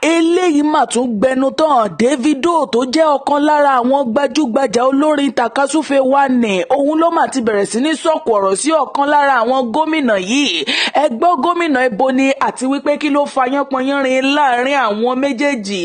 Eléyìí mà tún gbẹnu tán. Davido, tó jẹ́ ọ̀kan lára àwọn gbajúgbajà olórin tàkasúfèé wa ní òun ló mà ti bẹ̀rẹ̀ sí ní sọ̀kò ọ̀rọ̀ sí ọ̀kan lára àwọn gómìnà yìí. Ẹ gbọ́, gómìnà ibo ni, àti wípé kí ló fa yánpọnyánrin láàrin àwọn méjèèjì?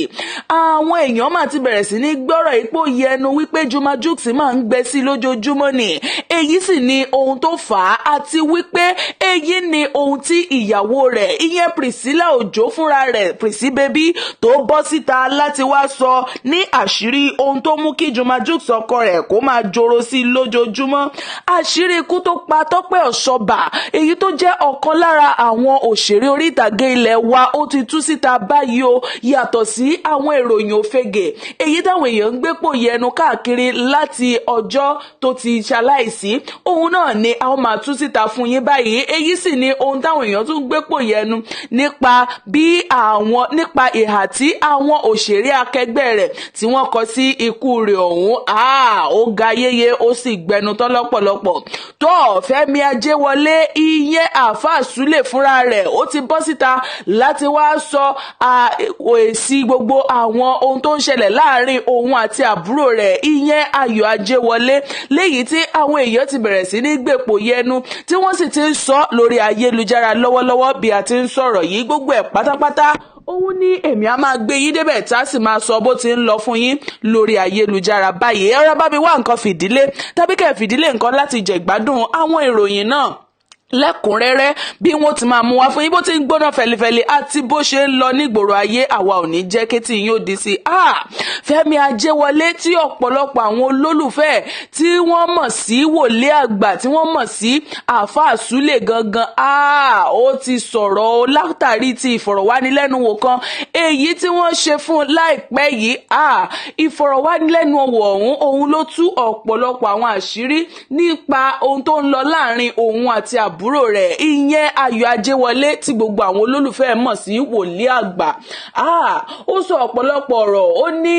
Àwọn èèyàn mà ti bẹ̀rẹ̀ sí ní gbọ́rọ̀ ipò yẹnu wípé Juma Jux máa ń gbẹ sí lójoojúmọ́ ni. Èyí sì ni ohun tó fà á, àti wípé èyí ni ohun tí ìyàwó rẹ̀, ìyẹn Priscilla Òjó fúnra rẹ̀, Prissy Baby, tó bọ́ síta láti wá sọ ní àṣírí ohun tó mú kí Juma Jux ọkọ rẹ̀ kó máa joro sí lójoojúmọ́. Àṣírí ikú tó pa Tọ́pẹ́ Ọ̀ṣọ́bà, èyí tó jẹ́ ọ̀kan lára àwọn òṣèré orí ìtàgé ilẹ̀ wa, ó ti tú síta báyìí o. Yàtọ̀ sí àwọn ìròyìn òfegè èyí táwọn èèyàn ń gbé pò yẹnu káàkiri láti ọjọ́ tó ti ṣaláìsí, òun náà ni a ó máa tú síta fún yín báyìí. Èyí sì ni ohun táwọn èèyàn tún gbé pò yẹnu nípa bí àwọn nípa ìhà tí àwọn òṣèré akẹgbẹ́ rẹ̀ tí wọ́n kọ sí ikú rẹ̀ ọ̀hún. Ó ga yéye, ó sì gbẹnu tán lọ́pọ̀lọpọ̀. Tó Fẹ́mi Ajéwọlé, ìyẹn Àáfàá Súlè fúnra rẹ̀, ó ti bọ́ síta láti wá sọ èsì gbogbo àwọn ohun tó ń ṣẹlẹ̀ láàrin òun àti àbúrò rẹ̀, ìyẹn Ayọ̀ Ajéwọlé, léyìí tí àwọn èèyàn ti bẹ̀rẹ̀ sí ní gbèpò yẹnu, tí wọ́n sì ti ń sọ lórí ayélujára lọ́wọ́lọ́wọ́ bí a ti ń sọ̀rọ̀ yìí. Gbogbo ẹ̀ pátápátá òun ní èmi á máa gbé yín débẹ̀, tá a sì máa sọ bó ti ń lọ fún yín lórí ayélujára báyìí. Ẹ rọra bá mi wá nǹkan fìdílé tàbí kẹ́ fìdílé nǹkan láti jẹ̀gbádùn àwọn ìròyìn náà lẹ́kùnrẹ́rẹ́ bí wọ́n ti máa mú wá fún yín, bó ti ń gbóná fẹlifẹli àti bó ṣe ń lọ nígboro ayé. Àwa ò ní jẹ́ kétí yín ó di sí i. Fẹ́mi Ajéwọlé, tí ọ̀pọ̀lọpọ̀ àwọn olólùfẹ́ tí wọ́n mọ̀ sí wòlíì àgbà, tí wọ́n mọ̀ sí Àáfàá Súlè gangan, ó ti sọ̀rọ̀ látàrí ti ìfọ̀rọ̀wánilẹ́nuwò kan èyí tí wọ́n ṣe fún láìpẹ́ yìí. Ìfọ̀rọ̀wánilẹ́nuwò ọ̀hún, òun ló tú ọ̀pọ̀lọpọ̀ àwọn àṣírí nípa ohun tó ń lọ láàrin òun àti àbúrò rẹ̀, ìyẹn Ayọ̀ Ajéwọlé, tí gbogbo àwọn olólùfẹ́ mọ̀ sí wòlíì àgbà. Ó sọ ọ̀pọ̀lọpọ̀ ọ̀rọ̀. Ó ní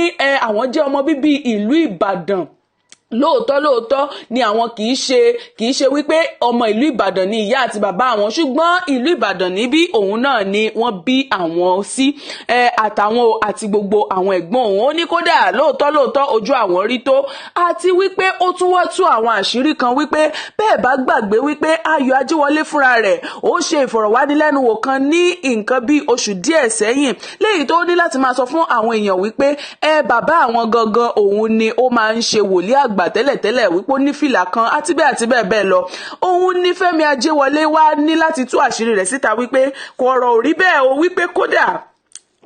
àwọn jẹ́ ọmọ bíbí ìlú Ìbàdàn lóòótọ́ lóòótọ́ ni àwọn kì í ṣe wípé ọmọ ìlú Ìbàdàn ni ìyá àti bàbá àwọn, ṣùgbọ́n ìlú Ìbàdàn níbí òun náà ni wọ́n bí àwọn sí, àtàwọn àti gbogbo àwọn ẹ̀gbọ́n òun. Ó ní kódà lóòótọ́ lóòótọ́, ojú àwọn rí tó, àti wípé ó tún wá tú àwọn àṣírí kan wípé bẹ́ẹ̀ bá gbàgbé wípé Ayọ̀ Ajíwọlé fúnra rẹ̀, ó ṣe ìfọ̀rọ̀wánilẹ́nuwò kan ní nǹkan bí oṣù díẹ̀ sẹ́yìn, léyìí tó ní láti máa sọ fún àwọn èèyàn wípé bàbá àwọn gangan òun ni ó máa ń ṣe wòlíì àgbà tẹ́lẹ̀tẹ́lẹ̀, wípé ó ní fìlà kan àti bẹ́ẹ̀ àti bẹ́ẹ̀ bẹ́ẹ̀ lọ. Òun ní Fẹ́mi Ajéwọlé wá ní láti tú àṣírí rẹ̀ síta wípé kò ọ̀rọ̀ ò rí bẹ́ẹ̀ o, wípé kódà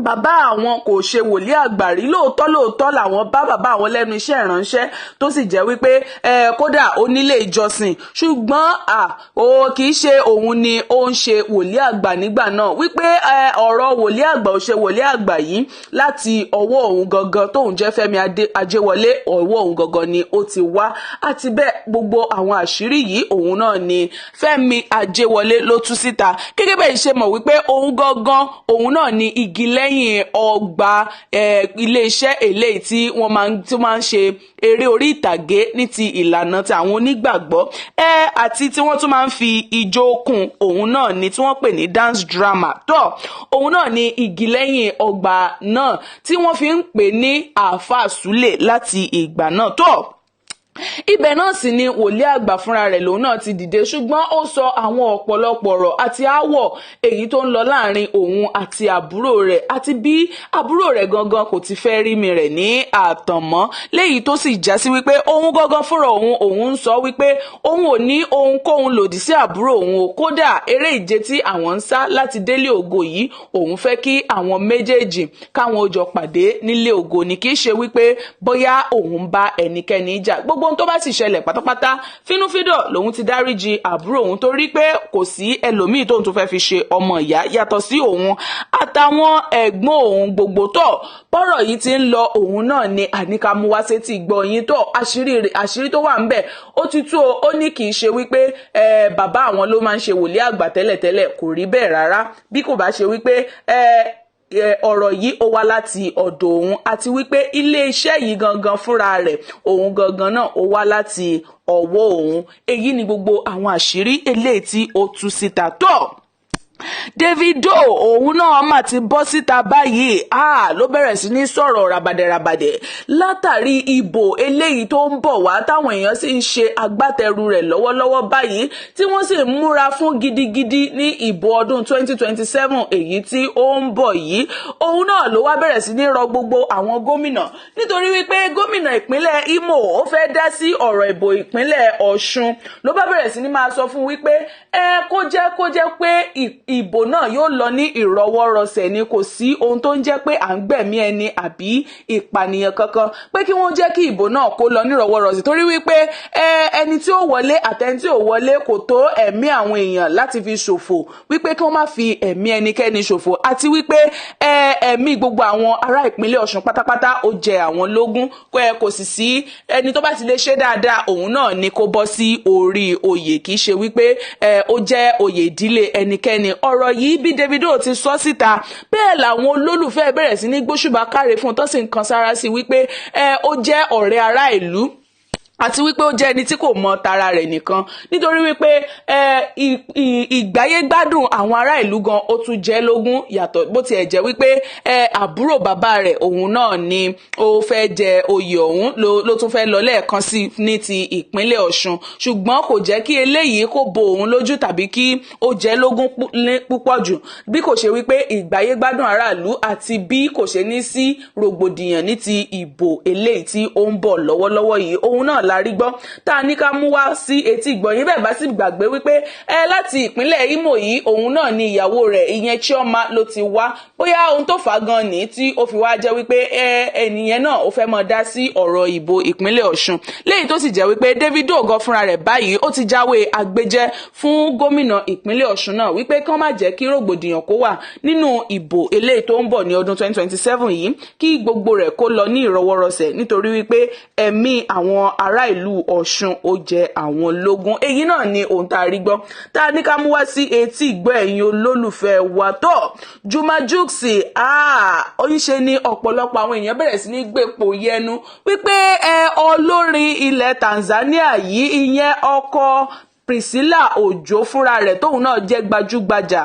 bàbá àwọn kò ṣe wòlíì àgbà rí. Lóòótọ́ lóòótọ́ làwọn bá bàbá àwọn lẹ́nu iṣẹ́ ìránṣẹ́, tó sì jẹ́ wípé kódà onílé ìjọsìn, ṣùgbọ́n ó kì í ṣe òun ni ó ń ṣe wòlíì àgbà nígbà náà, wípé ọ̀rọ̀ wòlíì àgbà ò ṣe wòlíì àgbà yìí, láti ọwọ́ òun gangan tóun jẹ́ Fẹ́mi Ajéwọlé, ọwọ́ òun gangan ni ó ti wá, àti bẹ́ẹ̀ gbogbo àwọn àṣírí yìí, òun náà ni Fẹ́mi Ajéwọlé ló tú síta. Gẹ́gẹ́ bẹ́ẹ̀ ṣe mọ̀ wípé òun gangan òun náà ni igi lẹ́yìn ọgbà iléeṣẹ́ eléyìí tí wọ́n máa ń ṣe eré orí ìtàgé ní ti ìlànà ti àwọn onígbàgbọ́ àti tí wọ́n tún máa ń fi ijó kún, òun náà ni tí wọ́n pè ní dance drama. Tó òun náà ni igi lẹ́yìn ọgbà náà tí wọ́n fi ń pè ní Àáfàá Súlè láti ìgbà náà. Tó ibẹ̀ náà sì ni wòlíì àgbà fúnra rẹ̀ lòun náà ti dìde, ṣùgbọ́n ó sọ àwọn ọ̀pọ̀lọpọ̀ ọ̀rọ̀ àti aáwọ̀ èyí tó ń lọ láàrin òun àti àbúrò rẹ̀, àti bí àbúrò rẹ̀ gangan kò ti fẹ́ rí mi rẹ̀ ní àtànmọ́, léyìí tó sì já sí wípé òun gangan fúnra òun, òun ń sọ wípé òun ò ní ohunkóhun lòdì sí àbúrò òun o. Kódà eré ìje tí àwọn ń sá láti délé ògo yìí, òun fẹ́ kí àwọn méjèèjì káwọn ó jọ pàdé nílé ògo ni, kì í ṣe wípé bóyá òun ń bá ẹnikẹ́ni jà. Gbogbo ohun tó bá sì ṣẹlẹ̀ pátápátá, fínúfíndọ̀ lòun ti dáríji àbúrò òun, torí pé kò sí ẹlòmíì tóun tún fẹ́ fi ṣe ọmọ ìyá yàtọ̀ sí òun àtàwọn ẹ̀gbọ́n òun gbogbo. Tó bọ́rọ̀ yìí ti ń lọ, òun náà ni àníkàmú wá sétí gbọ́ yín. Tó àṣírí tó wà ńbẹ̀, ó ti tú o. Ó ní kì í ṣe wípé bàbá àwọn ló máa ń ṣe wòlíì àgbà tẹ́lẹ̀tẹ́lẹ̀, kò rí bẹ́ẹ̀ rárá, bí kò bá ṣe wípé ọ̀rọ̀ yìí ó wá láti ọ̀dọ̀ òun, àti wípé iléeṣẹ́ yìí gangan fúnra rẹ̀, òun gangan náà, ó wá láti ọwọ́ òun. Èyí ni gbogbo àwọn àṣírí eléyìí tí ó tú síta. Tó Davido òun náà mà ti bọ́ síta báyìí, ló bẹ̀rẹ̀ sí ní sọ̀rọ̀ rabadẹ̀rabadẹ̀ látàrí ìbò eléyìí tó ń bọ̀ wá, táwọn èèyàn sì ń ṣe agbátẹrù rẹ̀ lọ́wọ́lọ́wọ́ báyìí, tí wọ́n sì ń múra fún gidigidi ní ìbò ọdún 2027 èyí tí ó ń bọ̀ yìí. Òun náà ló wá bẹ̀rẹ̀ sí ní rọ gbogbo àwọn gómìnà, nítorí wípé gómìnà ìpínlẹ̀ Imo ó fẹ́ dá sí ọ̀rọ̀ ìbò ìpínlẹ̀ Ọ̀ṣun. Ló bá bẹ̀rẹ̀ sí ní máa sọ fún wípé ẹ kó jẹ́ pé ìbò náà yóò lọ ní ìrọwọ́rọsẹ̀ ni, kò sí ohun tó ń jẹ́ pé à ń gbẹ̀mí ẹni àbí ìpànìyàn kankan, pé kí wọ́n jẹ́ kí ìbò náà kó lọ nírọwọ́rọsẹ̀, torí wípé ẹni tí ó wọlé àtẹni tí ò wọlé kò tó ẹ̀mí àwọn èèyàn láti fi ṣòfò, wípé kí wọ́n má fi ẹ̀mí ẹnikẹ́ni ṣòfò, àti wípé ẹ̀mí gbogbo àwọn ará ìpínlẹ̀ Ọ̀ṣun pátápátá ó jẹ àwọn lógún. Kò sì sí ẹni tó bá ti lè ṣe dáadáa, òun náà ni kó bọ́ sí orí oyè, kì í ṣe wípé ó jẹ́ oyè ìdílé ẹnikẹ́ni. Ọ̀rọ̀ yìí, bí Davido ti sọ síta, bẹ́ẹ̀ làwọn olólùfẹ́ bẹ̀rẹ̀ sí ní gbóṣùbà káre fún un, tó sì ń kan sára sí wípé ó jẹ́ ọ̀rẹ́ ará ìlú, àti wípé ó jẹ́ ẹni tí kò mọ tara rẹ̀ nìkan, nítorí wípé ìgbáyégbádùn àwọn ará ìlú gan ó tún jẹ́ lógún, yàtọ̀ bó tiẹ̀ jẹ́ wípé àbúrò bàbá rẹ̀ òun náà ni ó fẹ́ jẹ oyè ọ̀hún, ló tún fẹ́ lọ lẹ́ẹ̀kan sí ní ti ìpínlẹ̀ Ọ̀ṣun, ṣùgbọ́n kò jẹ́ kí eléyìí kó bo òun lójú tàbí kí ó jẹ́ lógún púpọ̀ jù, bí kò ṣe wípé ìgbáyégbádùn aráàlú àti bí kò ṣe ní sí rògbòdìyàn ní ti ìbò eléyìí tí ó ń bọ̀ lọ́wọ́lọ́wọ́ yìí. Òun náà la rí gbọ́ tá a ní ká mú wá sí etí ìgbọ̀nyín. Bẹ́ẹ̀ bá sì gbàgbé wípé láti ìpínlẹ̀ Imo yìí òun náà ni ìyàwó rẹ̀, ìyẹn Chioma, ló ti wá. Bóyá ohun tó fà á gan ní tí ó fi wá jẹ́ wípé ẹnìyẹn náà ó fẹ́ máa dá sí ọ̀rọ̀ ìbò ìpínlẹ̀ Ọ̀ṣun, léyìí tó sì jẹ́ wípé Davido gan fúnra rẹ̀ báyìí ó ti jáwé agbéjẹ́ fún gómìnà ìpínlẹ̀ Ọ̀ṣun náà wípé kán má jẹ́ kí rògbòdìyàn kó wà nínú ìbò eléyìí tó ń bọ̀ ní ọdún 2027 yìí, kí gbogbo rẹ̀ kó lọ ní ìrọwọ́rọsẹ̀, nítorí wípé ẹ̀mí àwọn ará ìlú Ọ̀ṣun ó jẹ àwọn lógún. Èyí náà ni ohun tá a rí gbọ́ tá a ní ká mú wá sí etí ìgbọ́ ẹ̀yin olólùfẹ́ wa. Tó Juma Jux, oníṣe ni ọ̀pọ̀lọpọ̀ àwọn èèyàn bẹ̀rẹ̀ sí ní gbèpò yẹnu wípé olórin ilẹ̀ Tanzania yìí, ìyẹn ọkọ Priscilla Òjó fúnra rẹ̀ tóun náà jẹ́ gbajúgbajà,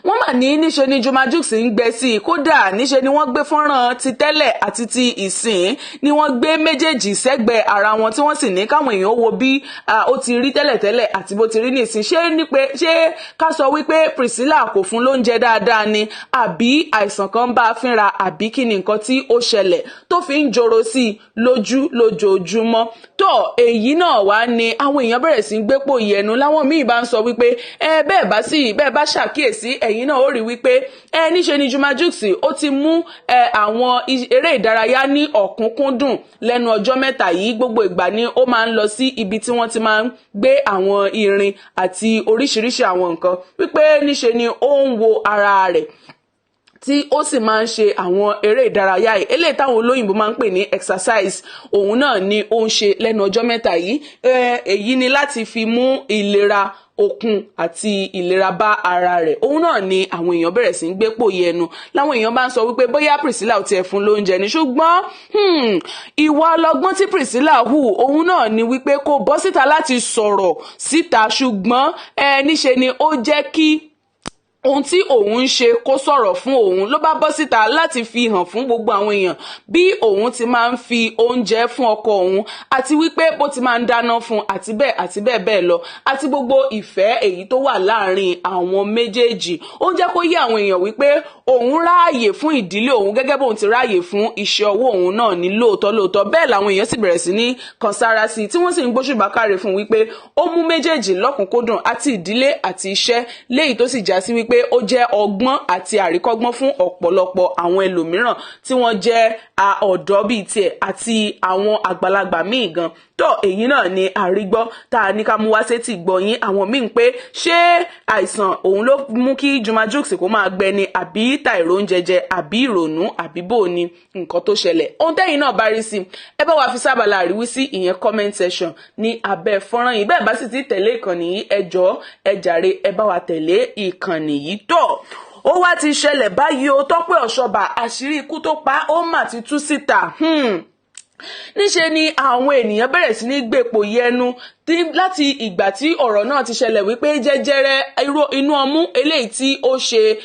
wọ́n mà ní níṣe ni Juma Jux ń gbẹ sí i. Kódà níṣe ni wọ́n gbé fọ́nrán ti tẹ́lẹ̀ àti ti ìsìn, ni wọ́n gbé méjèèjì sẹ́gbẹ̀ẹ́ ara wọn, tí wọ́n sì ní káwọn èèyàn wo bí ó ti rí tẹ́lẹ̀tẹ́lẹ̀ àti bó ti rí nísìn. Ṣé ní pé ṣé ká sọ wípé Priscilla kò fún lóúnjẹ dáadáa ni, àbí àìsàn kan bá a fínra, àbí kí ni nǹkan tí ó ṣẹlẹ̀ tó fi ń joro sí i lójú lójoojúmọ́? Tó èyí náà wá ní àwọn èèyàn bẹ̀rẹ̀ sí í gbépò yẹnu, láwọn míì bá ń sọ wípé ẹ bẹ́ẹ̀ bá sì bẹ́ẹ̀ bá ṣàkíyèsí, ẹ̀yin náà ó rí wípé níṣe ni Juma Jux ó ti mú àwọn eré ìdárayá ní ọ̀kúnkúndùn lẹ́nu ọjọ́ mẹ́ta yìí. Gbogbo ìgbà ni ó máa ń lọ sí ibi tí wọ́n ti máa ń gbé àwọn irin àti oríṣiríṣi àwọn nǹkan, wípé níṣe ni ó ń wo ara rẹ̀ tí ó sì máa ń ṣe àwọn eré ìdárayá yìí, eléyìí táwọn olóyìnbó máa ń pè ní exercise. Òun náà ni ó ń ṣe lẹ́nu ọjọ́ mẹ́ta yìí. Èyí ni láti fi mú ìlera, okun àti ìlera bá ara rẹ̀. Òun náà ni àwọn èèyàn bẹ̀rẹ̀ sí ń gbé pòyì ẹnu, láwọn èèyàn bá ń sọ wípé bóyá Priscilla ò tiẹ̀ fún lóúnjẹ ni. Ṣùgbọ́n ìwà ọlọ́gbọ́n tí Priscilla hù òun náà ni wípé kò bọ́ síta láti sọ̀rọ̀ síta, ṣùgbọ́n níṣe ni ó jẹ́ kí ohun tí òun ń ṣe kó sọ̀rọ̀ fún òun. Ló bá bọ́ síta láti fi hàn fún gbogbo àwọn èèyàn bí òun ti máa ń fi oúnjẹ fún ọkọ òun, àti wípé bó ti máa ń dáná fún, àti bẹ́ẹ̀ àti bẹ́ẹ̀ bẹ́ẹ̀ lọ, àti gbogbo ìfẹ́ èyí tó wà láàrin àwọn méjèèjì. Ó ń jẹ́ kó yé àwọn èèyàn wípé òun ráàyè fún ìdílé òun gẹ́gẹ́ bóun ti ráàyè fún iṣẹ́ ọwọ́ òun náà ní lóòótọ́ lóòótọ́. Bẹ́ẹ̀ làwọn èèyàn sì bẹ̀rẹ̀ sí ní kan sára sí i, tí wọ́n sì ń gbóṣùbà káre fún wípé ó mú méjèèjì lọ́kùnkúndùn, àti ìdílé àti iṣẹ́, léyìí tó sì já sí wípé ó jẹ́ ọgbọ́n àti àríkọ́gbọ́n fún ọ̀pọ̀lọpọ̀ àwọn ẹlòmíràn tí wọ́n jẹ́ ọ̀dọ́ bíi tiẹ̀ àti àwọn àgbàlagbà míì gan. Tó èyí náà ni àrígbọ́ tá a ní ká mú wá sétí gbọ̀yìn. Àwọn míì ń pé ṣé àìsàn òun ló mú kí Juma Jux kó máa gbẹ ni, àbí tàìrò oúnjẹ jẹ, àbí ìrònú, àbí bò ní nǹkan tó ṣẹlẹ̀? Ohun tẹ́yìn náà bá rí sí, ẹ bá wa fi sábàlá àríwísí, ìyẹn comment section, ní abẹ́ fọ́nrán yìí. Bẹ́ẹ̀ bá sì ti tẹ̀lé ìkànnì yìí, ẹ jọ̀ọ́, ẹ jàre, ẹ bá wa tẹ̀lé ìkànnì yìí. Tó ó wá ti ṣẹlẹ̀ báyìí o, Tọ́pẹ́ Ọ̀ṣọ́bà, àṣírí ikú tó pa ó mà ti tú síta. Níṣe ni àwọn ènìyàn bẹ̀rẹ̀ sí ní gbèpò yẹnu. Láti ìgbà tí ọ̀rọ̀ náà ti ṣẹlẹ̀ wípé jẹjẹrẹ inú ọmú eléyìí tí ó ṣe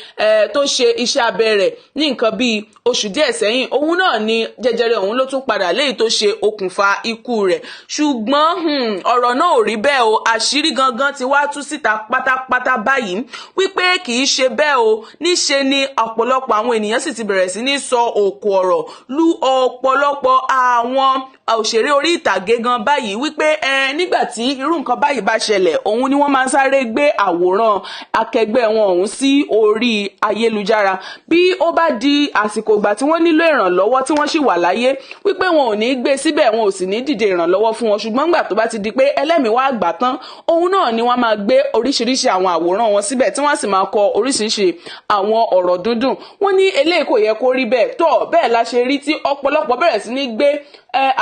tó ṣe iṣẹ́ abẹ rẹ̀ ní nǹkan bíi oṣù díẹ̀ sẹ́yìn, òun náà ni jẹjẹrẹ òun ló tún padà léyìí tó ṣe okùnfà ikú rẹ̀. Ṣùgbọ́n ọ̀rọ̀ náà ò rí bẹ́ẹ̀ o. Àṣírí gangan ti wá tú síta pátápátá báyìí wípé kì í ṣe bẹ́ẹ̀ o. Níṣe ni ọ̀pọ̀lọpọ̀ àwọn ènìyàn sì ti bẹ̀rẹ̀ sí ní sọ òkò ọ̀rọ̀ lu ọ̀pọ̀lọpọ̀ àwọn òṣèré orí ìtàgé gan báyìí wípé ẹ nígbà tí irú nǹkan báyìí bá ṣẹlẹ̀, òun ni wọ́n máa ń sáré gbé àwòrán akẹgbẹ́ wọn ọ̀hún sí orí ayélujára. Bí ó bá di àsìkò ìgbà tí wọ́n nílò ìrànlọ́wọ́, tí wọ́n sì wà láyé, wípé wọn ò ní gbé síbẹ̀, wọn ò sì ní dìde ìrànlọ́wọ́ fún wọn. Ṣùgbọ́n nígbà tó bá ti di pé ẹlẹ́mìí wá gbà tán, òun náà ni wọ́n máa gbé oríṣiríṣi àwọn àwòrán wọn síbẹ̀, tí wọ́n sì máa kọ oríṣiríṣi àwọn ọ̀rọ̀ dúndùn. Wọ́n ní eléyìí kò yẹ kó rí bẹ́ẹ̀. Tó bẹ́ẹ̀ la ṣe rí tí ọ̀pọ̀lọpọ̀ bẹ̀rẹ̀ sí ní gbé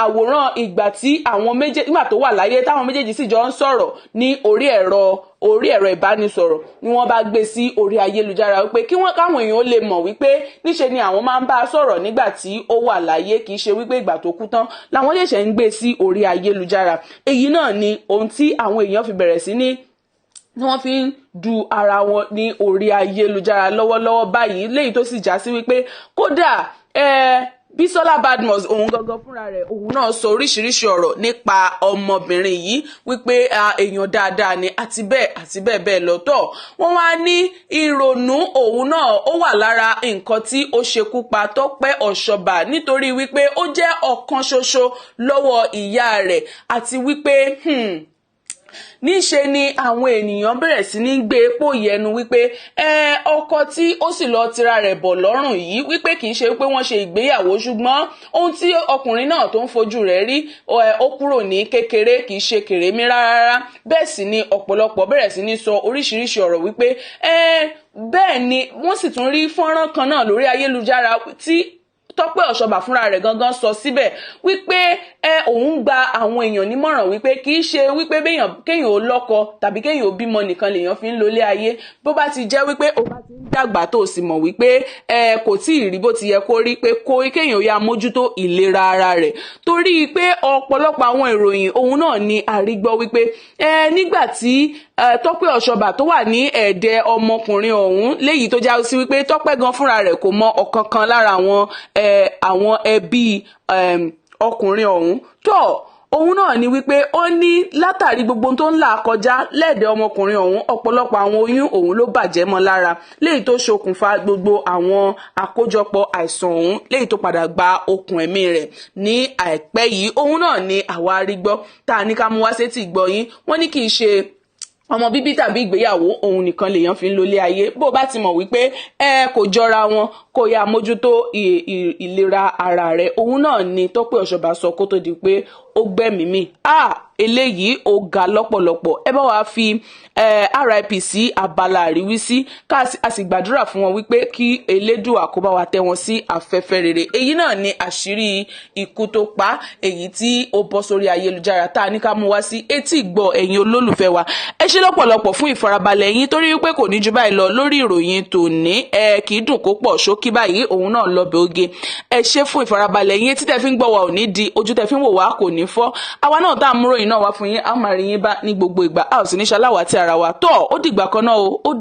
àwòrán ìgbà tí àwọn méjèèjì, nígbà tó wà láyé, táwọn méjèèjì sì jọ ń sọ̀rọ̀ ní orí ẹ̀rọ ìbánisọ̀rọ̀, ni wọ́n bá gbé sí orí ayélujára wípé kí wọ́n káwọn èèyàn lè mọ̀ wípé níṣe ni àwọn máa ń bá a sọ̀rọ̀ nígbà tí ó wà láyé, kì í ṣe wípé ìgbà tó kú tán làwọn ṣẹ̀ṣẹ̀ ń gbé sí orí ayélujára. Èyí náà ni ohun tí àwọn èèyàn fi bẹ̀rẹ̀ sí ní tí wọ́n fi ń du ara wọn ní orí ayélujára lọ́wọ́lọ́wọ́ báyìí, léyìí tó sì já sí wípé kódà Bísọ́lá Badmus, òun gangan fúnra rẹ̀, òun náà sọ oríṣiríṣi ọ̀rọ̀ nípa ọmọbìnrin yìí wípé èèyàn dáadáa ni, àti bẹ́ẹ̀ àti bẹ́ẹ̀ bẹ́ẹ̀ lọ. Tọ̀ wọ́n wá ní ìrònú òun náà ó wà lára nǹkan tí ó ṣekú pa Tọ́pẹ́ Ọ̀ṣọ́bà, nítorí wípé ó jẹ́ ọ̀kan ṣoṣo lọ́wọ́ ìyá rẹ̀, àti wípé níṣe ni àwọn ènìyàn bẹ̀rẹ̀ sí ní gbé epo yẹnu wípé ọkọ tí ó sì lọ tira rẹ̀ bọ̀ lọ́rùn yìí, wípé kì í ṣe wípé wọ́n ṣe ìgbéyàwó, ṣùgbọ́n ohun tí ọkùnrin náà tó ń fojú rẹ̀ rí, ó kúrò ní kékeré, kì í ṣe kèrémí rárá. Bẹ́ẹ̀ sì ni ọ̀pọ̀lọpọ̀ bẹ̀rẹ̀ sí ní sọ oríṣiríṣi ọ̀rọ̀ wípé bẹ́ẹ̀ ni wọ́n sì tún rí fọ́nrán kan náà lórí ayélujára tí Tọ́pẹ́ Ọ̀ṣọ́bà fúnra rẹ̀ gangan sọ síbẹ̀ wípé òun gba àwọn èèyàn nímọ̀ràn wípé kì í ṣe wípé kéèyàn ó lọ́kọ tàbí kéèyàn ó bímọ nìkan lèèyàn fi ń lólé ayé. Bó bá ti jẹ́ wípé ó bá ti ń dàgbà, tó sì mọ̀ wípé kò tí ì rí bó ti yẹ kó rí, pé kó kéèyàn ya mójútó ìlera ara rẹ̀, torí pé ọ̀pọ̀lọpọ̀ àwọn ìròyìn òun náà ni àrígbọ́ wípé nígbà tí Tọ́pẹ́ Ọ̀ṣọ́bà tó wà ní ẹ̀dẹ̀ ọmọkùnrin ọ̀hún, léyìí tó já sí wípé Tọ́pẹ́ gan fúnra rẹ̀ kò mọ ọ̀kankan lára àwọn ẹbí ọkùnrin ọ̀hún tó, òun náà ni wípé ó ní látàrí gbogbo tó ń là kọjá lẹ́ẹ̀dẹ̀ ọmọkùnrin ọ̀hún, ọ̀pọ̀lọpọ̀ àwọn oyún òun ló bàjẹ́ mọ́ lára, léyìí tó ṣokùnfà gbogbo àwọn àkójọpọ̀ àìsàn ọ̀hún, léyìí tó padà gba okùn ẹ̀mí rẹ̀ ní àìpẹ́ yìí. Òun náà ni àwa rí gbọ́ tá a ní ká mú wá sétí gbọ́ yín. Wọ́n ní kì í ṣe ọmọ bíbí tàbí ìgbéyàwó òun nìkan lèèyàn fi ń lólé ayé. Bó bá ti mọ̀ wípé ẹ kò jọra wọn, kó yá mójútó ìlera ara rẹ̀. Òun náà ni Tọ́pẹ́ Ọ̀ṣọ́bà sọ kó tó di pé ó gbẹ́mìí mì. Ah, eléyìí ó ga lọ́pọ̀lọpọ̀. Ẹ bá wa fi RIP sí abala àríwísí, ká a sì gbàdúrà fún wọn wípé kí Elédùà kó bá wa tẹ́ wọn sí afẹ́fẹ́ rere. Èyí náà ni àṣírí ikú tó pa, èyí tí ó bọ́ sórí ayélujára tá a ní ká mú wá sí etí ìgbọ́ ẹ̀yin olólùfẹ́ wa. Ẹ ṣé lọ́pọ̀lọpọ̀ fún ìfarabalẹ̀ yín, torí wípé kò ní ju báyìí lọ lórí ìròyìn tòní. Ẹ kì í dùn kó pọ̀, ṣókí báyìí òun náà lọ́bẹ̀ oge. Ẹ ṣé fún ìfarabalẹ̀ yín. Etí tẹ́ fi ń gbọ́ wa ò ní di, ojú tẹ́ fi ń wò wá kò ní fọ́. Àwa náà tá à ń múròyìn náà wá fún yín, a máa rí yín bá ní gbogbo ìgbà, a ò sì ní ṣaláwàtí ara wa. Tó ó dìgbà kan náà o.